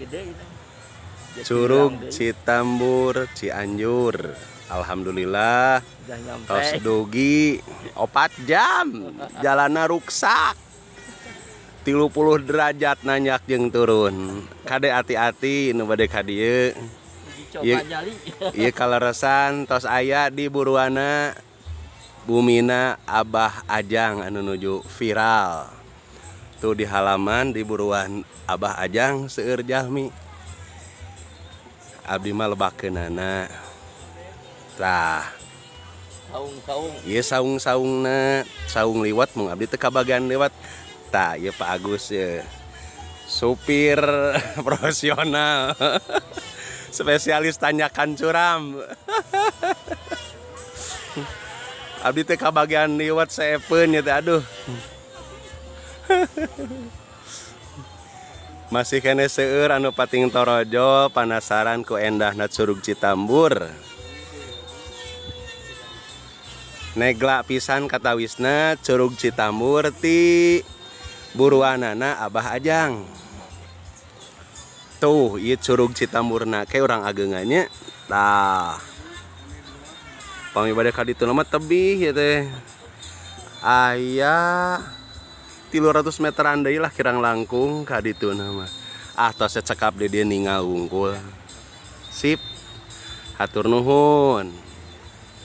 Gede itu. Curug Citambur Cianjur. Alhamdulillah. Udah nyampe. Tos dugi 4 jam jalanna ruksak. 30 derajat nanjak jeung turun. Kade hati-hati nu bade ka dieu. Coba Ieu nyali. Ieu kaleresan tos aya di buruana bumina Abah Ajang anu nuju viral. Tuh di halaman di buruan Abah Ajang seueur jalmi. Abdi mah lebakeunana. Tah. Saung-saung. Ieu saung-saungna, saung liwat mung abdi teu kabagian liwat. Tah, ieu Pak Agus ye. Supir profesional. Spesialis tanjakan curam. Abdi teh kabagian liwat seepeun nya teh aduh. Masih kene seueur anu pating torojo panasaran ku endahna Curug Citambur. Negla pisan katawisna Curug Citambur ti buruanana Abah Ajang. Tuh ieu Curug Citamburna ke urang ageungannya. Tah. Pami bade ka ditu mah tebih ieu teh. Aya 300 meteran deui lah kirang langkung ka dituna mah. Ah tos cekap di dieu ningal wungkul. Sip. Hatur nuhun.